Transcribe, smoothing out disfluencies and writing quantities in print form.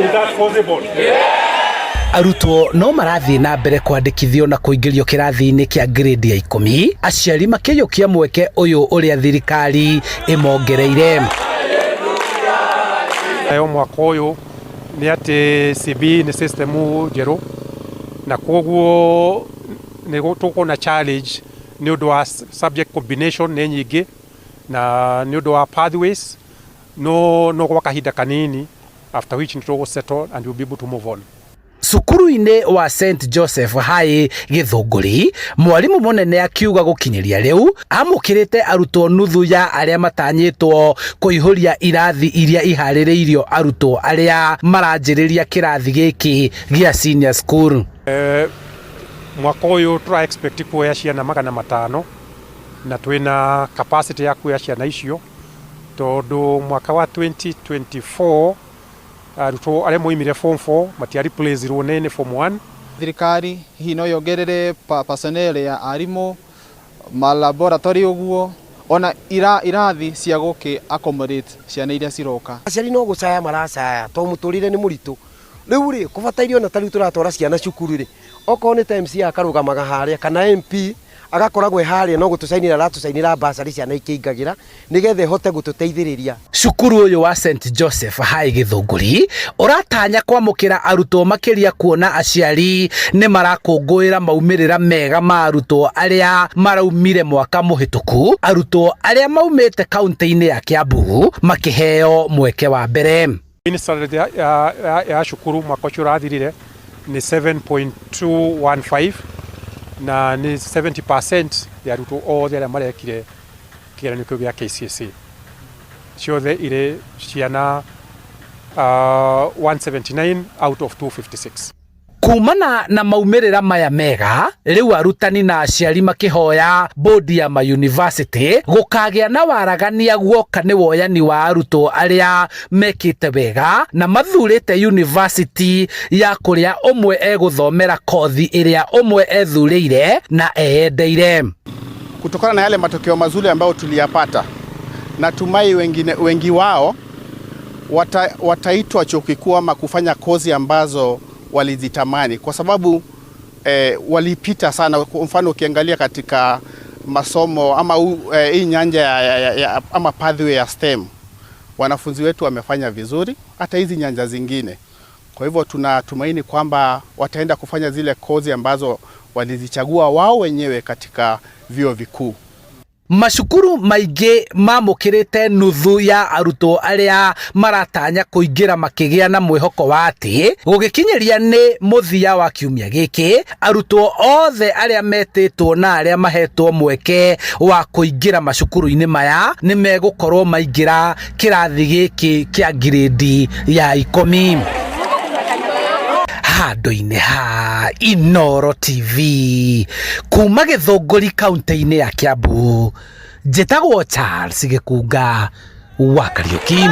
Is that possible? Arutwo no marathiĩ na mbere kwandĩkithio na kũingĩrio kĩrathi-inĩ kĩa grade ya 10, aciari makĩiyũkia mweke ũyũ ũrĩa thirikari ĩmongereire. Nayo mwaka ũyũ nĩ atĩ CBE nĩ system njerũ, na koguo nĩ tũkorwo na challenge nĩ ũndũ wa subject combination nĩ nyingĩ na nĩ ũndũ wa pathways, no gwa kahinda kanini, after which nĩ tũgũ settle and we'll be able to move on. Cukuru-inĩ wa St Joseph High Gĩthũngũri, mwarimũ mũnene akiuga gũkinyĩria rĩu amũkĩrĩte arutwo nuthu ya arĩa matanyĩtwo kũihũria irathi iria iharĩrĩirio arutwo arĩa maranjĩrĩria kĩrathi gĩkĩ gĩa senior school. Mwaka ũyũ tũra expect kuoya ciana 500, na twĩna capacity ya kuoya ciana icio, tondũ mwaka wa 2024 arutwo arĩa moimire form 4 matia replace-irwo nĩ form 1. Thirikari hihi no yongerere personnel ya arimũ ma laboratory, ũguo ona irathi cia gũkĩ accommodate ciana iria ciroka. Aciari no gũcaya maracaya tondũ mũtũrĩre nĩ mũritũ. Rĩu rĩ, kũbataire ona ta rĩu tũratwara ciana cukuru rĩ, okorwo nĩ ta MCA akarũgamaga harĩa kana MP agakoragwo e harĩa, no gũtũcainĩra aratũcainĩra basarĩ ciana ikĩingagĩra, nĩgetha ĩhote gũtũteithĩrĩria. Cukuru ũyũ wa St Joseph High Gĩthũngũri ũratanya kwamũkĩra arutwo makĩria, kuona aciari nĩ marakũngũĩra maumĩrĩra mega ma arutwo arĩa maraumire mwaka mũhĩtũku, arutwo arĩa maumĩte kaunti-inĩ ya Kiambu makĩheo mweke wa mbere. Mean standard ya cukuru mwaka ũcio ũrathirire nĩ 7.215, na nĩ 70% ya arutwo othe arĩa marekire kĩgeranio kĩu gĩa KCSE, ciothe irĩ ciana 179 out of 256. Kumana na maumĩrĩra maya mega, rĩu arutani na aciari makĩhoya bodi ya mayunivasĩtĩ gũkagĩa na waragania guoka nĩ woyani wa arutwo arĩa mekĩte wega na mathurĩte yunivasĩtĩ ya kũrĩa ũmwe egũthomera kothi ĩrĩa ũmwe ethurĩire na eyendeire. Kutokana na yale matokeo mazuri ambayo tuliyapata, natumai wengine, wengi wao wataitwa chuo kikuu ama kufanya kozi ambazo walizitamani kwa sababu walipita sana. Kwa mfano, ukiangalia katika masomo ama hii nyanja ya ama pathway ya STEM, wanafunzi wetu wamefanya vizuri, hata hizi nyanja zingine. Kwa hivyo tunatumaini kwamba wataenda kufanya zile kozi ambazo walizichagua wao wenyewe katika vyuo vikuu. Macukuru maingĩ mamũkĩrĩte nuthu ya arutwo arĩa maratanya kũingĩra, makĩgĩa na mwĩhoko wa atĩ gũgĩkinyĩria nĩ mũthia wa kiumia gĩkĩ, arutwo othe arĩa metĩtwo na arĩa mahetwo mweke wa kũingĩra macukuru-inĩ maya nĩ megũkorwo maingĩra kĩrathi gĩkĩ kĩa ngirĩndi ya 10. Handũ-inĩ ha Inooro TV, kuma Gĩthũngũri kaunti-inĩ ya Kiambu, njĩtagwo Charles Gĩkunga wa Kariũki.